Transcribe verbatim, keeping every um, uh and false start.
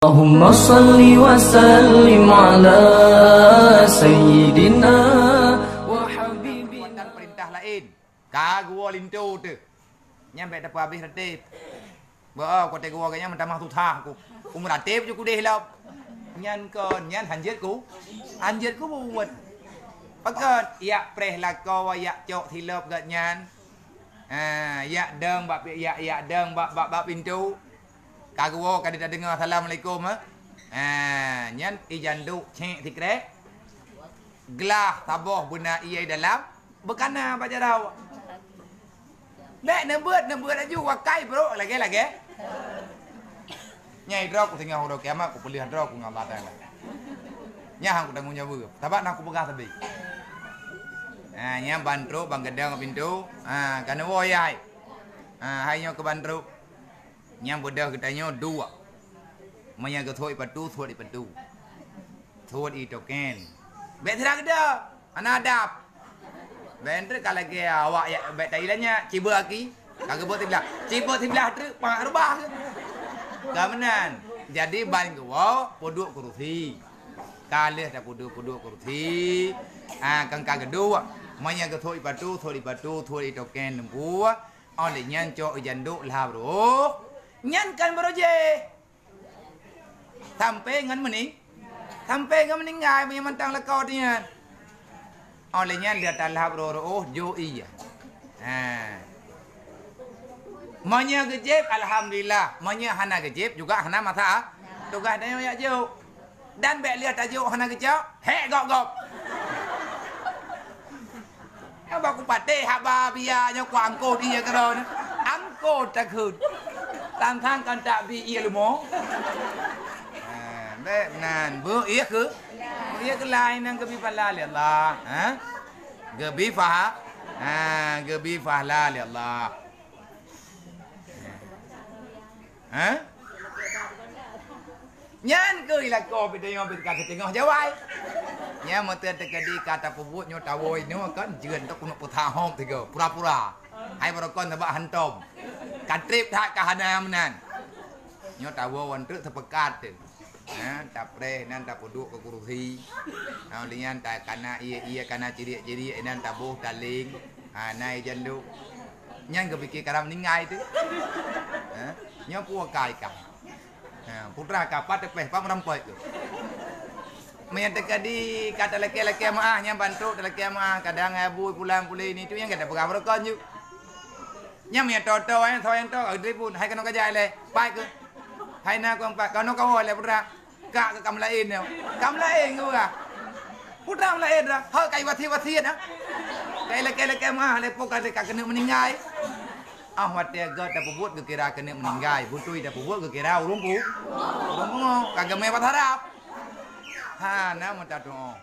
Allahumma salli wa sallim ala sayyidina wa habibina. Kekuatan perintah laén. Ka geuwoe linto teuh. Nyan bèk tapeuhabéh ratéb. Bah, kote geuwoe geuh nyan meutamah tutoh ku. Umu ratéb ju kudeh lom. Nyan kon, nyan hanjeuet ku. Hanjeuet ku buet. Pakon, yak preh lakoe, yak cok silop geuh nyan. Ha, yak dong bak pi-, yak, yak dong bak, bak, bak pintu. Ka geuwoe ka tadeungoe assalamualaikum, eh. Ha, nyan ijan duek cék sikrek. Glah saboh beuna ié dalam, beukana bak jaroe. Bèk neubeuet, neubeuet laju, wakai brok lagèe-lagèe. Nyang droe kusingoh uroe kiamat, kupeuleueh droe ku ngon Allah Taala. Nyan han kutanggong jaweueb, sabab na kupeugah sabé. Ha, nyan ban trok, ban geudong pintu. Ha, ka neuwoe yai. Ha, hai nyoe keu ban trok. Nyang beudôh geutanyoe dua. Meunyoe geuthôt ipatu, thôt ipatu. Thôt itoken. Bèk sira geuda, hana adab. Bèk treuk ka lagèe awak yak bèk tai lanya, cibeuk aki. Ka geubeuet siblah. Cibeuk siblah treuk, pah reubah. Ka meunan. Jadi ban geuwoe, peuduek kurusi. Ka lheueh tapeuduek, peuduek kurusi. Ah, kan ka geuduek. Meunyoe geuthôt ipatu, thôt ipatu, thôt itoken lumpur. Óh lheueh nyan cok ijan duek lhah brôk. Nyan kan barô jéh. Sampoe ngon meuning-, sampoe ngon meuninggai, meunyoe mantong lakoe teuh nyan. Óh lheueh nyan lheueh talhah brôk reuôh, jok ié. Ha. Meunyoe geujieb, alhamdulillah. Meunyoe hana geujieb juga hana masalah. Tugaih tanyoe yak jok. Dan bèk lheueh tajok hana geucok, hék gob-gob. Nyoe bah kupatéh haba bia nyoe kuangkot ié keudroe. Angkot takheun. Sang-sang kan tak bi ié leumo. Ha, bèk nan. Beu ié keu? Beu ié keu laén nyang geubi pahala lé Allah. Ha? Geubi paha-, ha, geubi pahala lé Allah. Ha? Nyan keuh ilakoe pih tanyoe pih ka siteungoh jawai. Nyan meuteuntèe keudi ka tapeubuet nyoe tawoe nyoe kan jeuet teuh keuneuk peutahom tiga pura-pura. Hai barokon sabab hantom. Ka trép that ka hana meunan. Nyoe tawoe wan treuk teupeugah teuh. Ha, tapreh nan tapeuduek keu kurusi. Ha, lheueh nyan takana ié-ié kana ciriek-ciriek nan taboh taléng. Ha, na ié jan duek. Nyan geupike karab meuninggai teuh. Ha, nyoe peue kai kah. Ha, putra ka pat teupeh pat meurampok tu. Meunyoe teukeudi ka talakèe-lakèe meuah, nyan ban trok talakèe meuah, kadang abu pulang pulé ni tu nyang ka tapeugah barokon ju. Nyan meunyoe toe-toe, eh, soe nyang toe, ka geutelepon, "Hai keunoe ka jai lé, pai keuh. Hai na kong pat, keunoe ka woe lé putra." Ka, ka, ka meulaén nyoe. Ka meulaén keuh, ah. Putra meulaén dah. Hôi, ka iwasiet-wasiet, ah. Ka ilakèe-lakèe meuah, lé po ka, ka keuneuk meuninggai. Ah, watèe göt tapeubuet geukira keuneuk meuninggai. Beutôi tapeubuet geukira ureueng pu-, ureueng pungo. Ka geumè bak saraf. Ha, na meuta tu'oh.